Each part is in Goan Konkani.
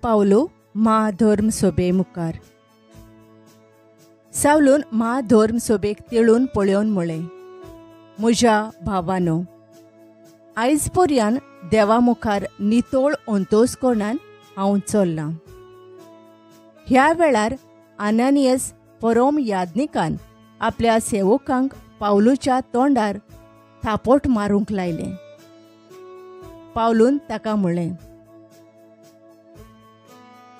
पावलो म्हाधर्म सभे मुखार. सावलून म्हाधर्म सभेक तेळून पळोवन म्हळें, म्हज्या भावानो, आयज पर्यान देवा मुखार नितोळ अंतोसकोणान हांव चल्लां. ह्या वेळार अनानियस परोम याज्ञिकान आपल्या सेवकांक पावलूच्या तोंडार थापोट मारूंक लायलें. पावलून ताका म्हळें,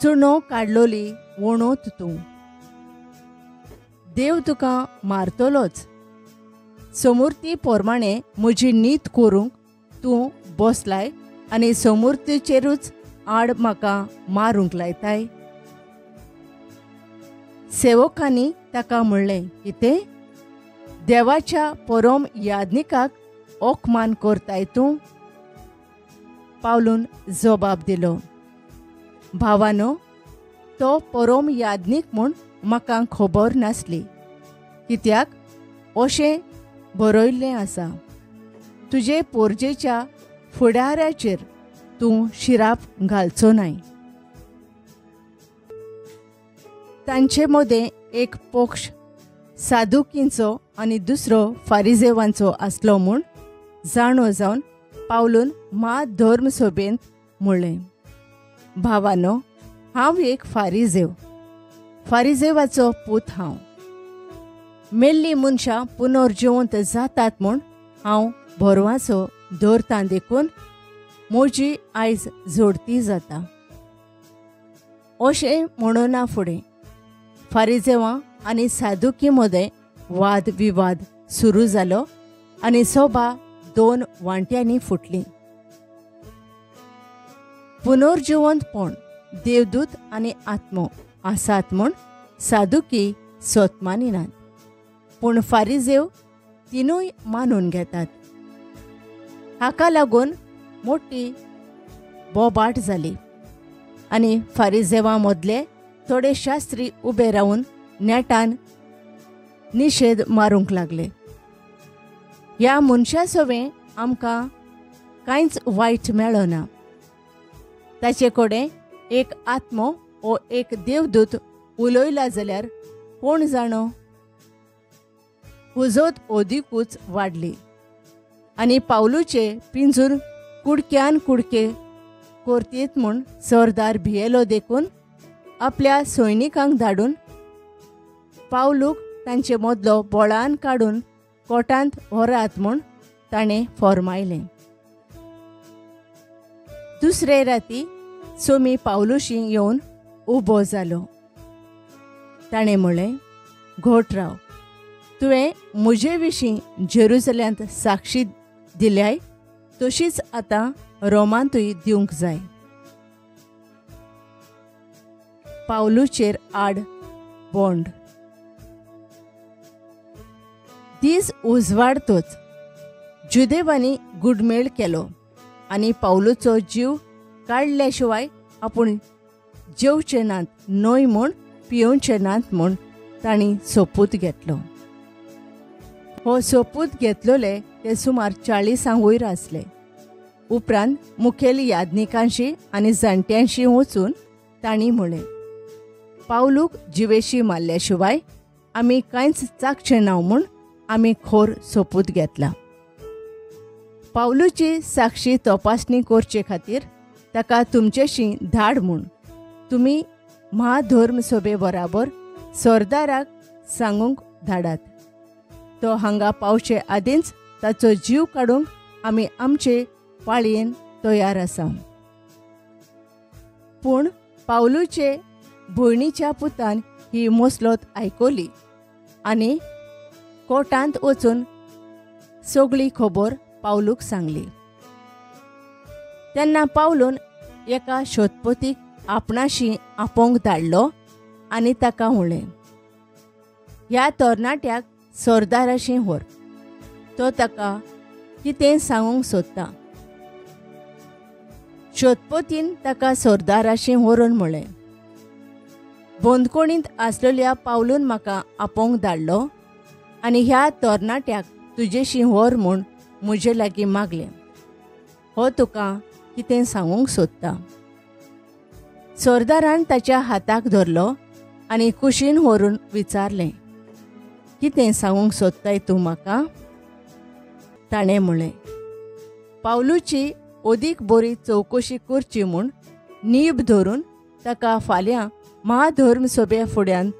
चुनो काडलोली वणोत तूं, देव तुका मारतलोच. समूर्ती पोरमाणे म्हजी नीत करूंक तूं बसलाय आनी समूर्तीचेरूच आड म्हाका मारूंक लायताय. सेवकांनी ताका म्हणलें, कितें देवाच्या परोम याज्ञिकाक ओकमान करताय तूं? पावलून जबाब दिलो, भावानो, तो परोम याज्ञीक म्हूण म्हाका खबर नासली, कित्याक अशें बरयल्लें आसा, तुजे पोरजेच्या फुडाऱ्याचेर तूं शिराप घालचो नाय. तांचे मदें एक पक्ष सादुकींचो आनी दुसरो फारिजेवांचो आसलो म्हूण जाणो जावन पावलून म्हाधर्म सभेंत म्हणलें, भावानो, हांव एक फारिजेव, फारिजेवाचो पूत हांव. मेल्लीं मनशां पुनर्जिवंत जातात म्हूण हांव भरवाचो दवरतां, देखून म्हजी आयज जोडती जाता. अशें म्हणना फुडें फारिजेवां आनी सादुकी मदें वाद विवाद सुरू जालो आनी सभा दोन वांट्यांनी फुटली. पुनर्जिवंतपण, देवदूत आनी आत्मो आसात म्हूण सादुकी सत मानिनात, पूण फारिजेव तिनूय मानून घेतात. हाका लागून मोटी बोबाट जाली आनी फारिजेवां मदले थोडे शास्त्री उबे रावन नेटान निशेध मारूंक लागले. ह्या मनशा सवें आमकां कांयच वायट मेळना, ताचे कडेन एक आत्मो वो एक देवदूत उलयला जाल्यार कोण जाणो. हुजत अदिकूच वाडली आनी पावलूचे पिंजूर कुडक्यान कुडके करतीत म्हूण सरदार भियेलो, देखून आपल्या सैनिकांक धाडून पावलूक तांचे मदलो बळान काडून कोटांत व्हरात म्हूण ताणें फॉर्मायलें. दुसरे राती सोमी पावलूशी येवन उबो जालो. ताणें म्हळें, घोट राव, तुवें म्हजे विशीं जेरुजल्यांत साक्षी दिल्याय तशीच आतां रोमांतूय दिवंक जाय. पावलूचेर आड बोंड. दीस उजवाडतोच जुदेवांनी गुडमेळ केलो आनी पावलूचो जीव काडल्या शिवाय आपूण जेवचे नात न्हय म्हूण पियोवचे नात म्हूण तांणी सोपूत घेतलो. हो सोपूत घेतलोले ते सुमार 40 वयर आसले. उपरांत मुखेल याज्ञिकांशी आनी जाणट्यांशी वचून तांणी म्हळें, पावलूक जिवेशी मारल्या शिवाय आमी कांयच चाखचें ना म्हूण आमी खोर सोपूत घेतला. पावलूची साक्षी तपासणी करचे खातीर ताका तुमचेशी धाड म्हूण तुमी म्हाधर्म सभे बराबर सरदाराक सांगूंक धाडात. तो हांगा पावचे आदींच ताचो जीव काडूंक आमी आमचे पाळयेन तयार आसा. पूण पावलूचे भयणीच्या पुतान ही मसलत आयकली आनी कोटांत वचून सगळी खबर पावलूक सांगली. तेन्ना पावलून एका शोधपतीक आपणाशी आपोवंक धाडलो आनी ताका म्हणलें, ह्या तरणाट्याक सरदाराशी व्हर, तो ताका कितें सांगूंक सोदता. शोधपतीन ताका सरदाराशी व्हरून म्हणलें, बंदखणींत आसलेल्या पावलून म्हाका आपोवंक धाडलो आनी ह्या तरणाट्याक तुजेशी व्हर म्हूण म्हजे लागीं मागलें. हो तुका कितें सांगूंक सोदता. सरदारान ताच्या हाताक धरलो आनी कुशीन व्हरून विचारलें, कितें सांगूंक सोदताय तूं म्हाका? ताणें म्हळें, पावलूची अदीक बरी चवकशी करची म्हूण नीब धरून ताका फाल्यां महाधर्म सभे फुड्यान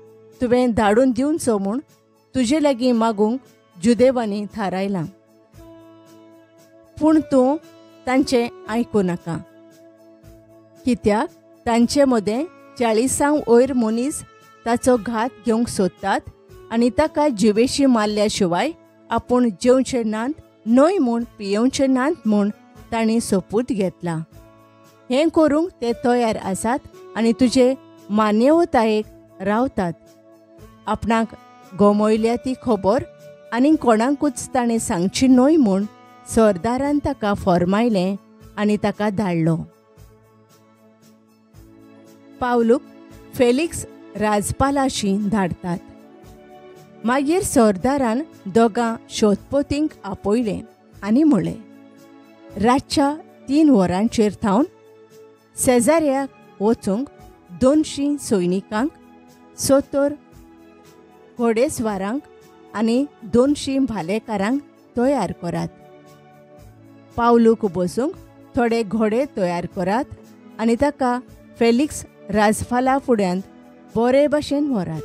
तुवें धाडून दिवचो म्हूण तुजे लागीं मागूंक जुदेवांनी थारायलां. पूण तूं तांचें आयकूं नाका, कित्याक तांचे मदें 40 वयर मनीस ताचो घात घेवंक सोदतात आनी ताका जिवेशी मारल्या शिवाय आपूण जेवचे नात न्हय म्हूण पियेवचे नात म्हूण तांणी सोपूत घेतला. हें करूंक ते तयार आसात आनी तुजे मान्यवतायेक रावतात. आपणाक गमयल्या ती खबर आनी कोणाकूच ताणें सांगची न्हय म्हूण सरदारान ताका फॉर्मायलें आनी ताका धाडलो. पावलूक फेलिक्स राजपालाशी धाडतात. मागीर सरदारान दोगां शोधपोतींक आपयलें आनी म्हळें, रातच्या 3 वरांचेर थावन शेजाऱ्याक वचूंक 200 सैनिकांक, 70 घोडेस्वारांक आनी 200 भालेकारांक तयार करात. पावलूक बसूंक थोडे घोडे तयार करात आनी ताका फेलिक्स राजफाला फुड्यांत बरे भाशेन व्हरात.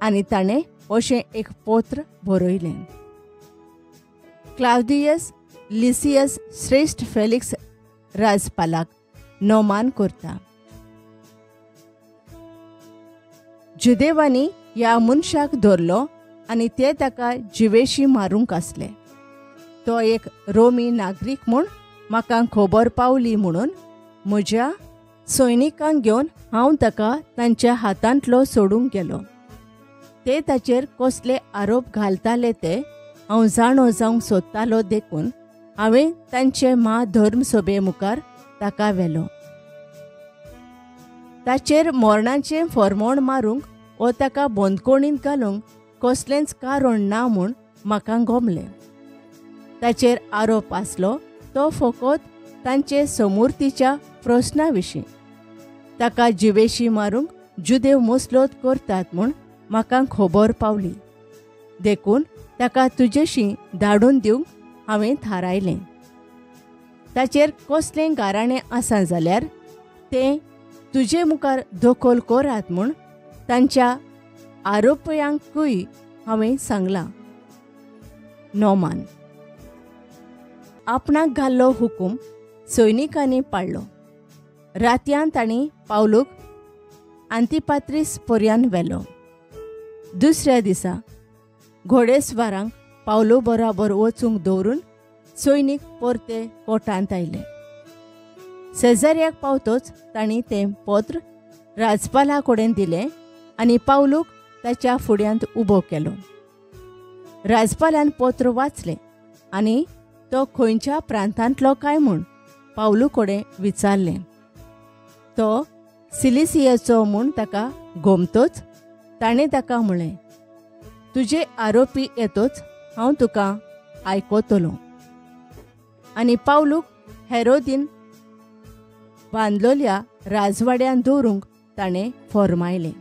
आनी ताणें अशें एक पत्र बरयलें. क्लावदियस लिसियस श्रेश्ठ फेलिक्स राजपालाक नोमान करता. जुदेवांनी ह्या मनशाक धरलो आनी ते ताका जिवेशी मारूंक आसले. तो एक रोमी नागरीक म्हूण म्हाका खबर पावली म्हणून म्हज्या सैनिकांक घेवन हांव ताका तांच्या हातांतलो सोडूंक गेलो. ते ताचेर कसले आरोप घालताले ते हांव जाणो जावंक सोदतालो, देखून हांवें तांचे म्हाधर्म सभे मुखार ताका व्हेलो. ताचेर मरणाचें फॉर्मोण मारूंक वो ताका बंदखणींत घालूंक कसलेंच कारण ना म्हूण म्हाका गमलें. ताचेर आरोप आसलो तो फकत तांचे समूर्तीच्या प्रस्ना विशीं. ताका जिवेशी मारूंक जुदेव मुसलोत करतात म्हूण म्हाका खबर पावली, देखून ताका तुजेशी धाडून दिवंक हांवें थारायलें. ताचेर कसलें गाराणें आसा जाल्यार तें तुजे मुखार दखल करात म्हूण तांच्या आरोपयांकूय हांवें सांगलां. नोमान आपणाक घाल्लो हुकूम सैनिकांनी पाळ्ळो. रातयान तांणी पावलूक आंतिपात्रीस पर्यान व्हेलो. दुसऱ्या दिसा घोडेस्वारांक पावलो बराबर वचूंक दवरून सैनीक परते कोटांत आयले. शेजाऱ्याक पावतोच तांणी तें पत्र राजपाला कडेन दिलें आनी पावलूक ताच्या फुड्यांत उबो केलो. राजपालान पत्र वाचलें आनी तो खंयच्या प्रांतांतलो काय म्हूण पावलू कडेन विचारलें. तो सिलिसियाचो म्हूण ताका गोमतोच ताणें ताका म्हळें, तुजे आरोपी येतोच हांव तुका आयकतलो. आनी पावलूक हेरोदीन बांदलोल्या राजवाड्यान दवरूंक ताणें फॉर्मायलें.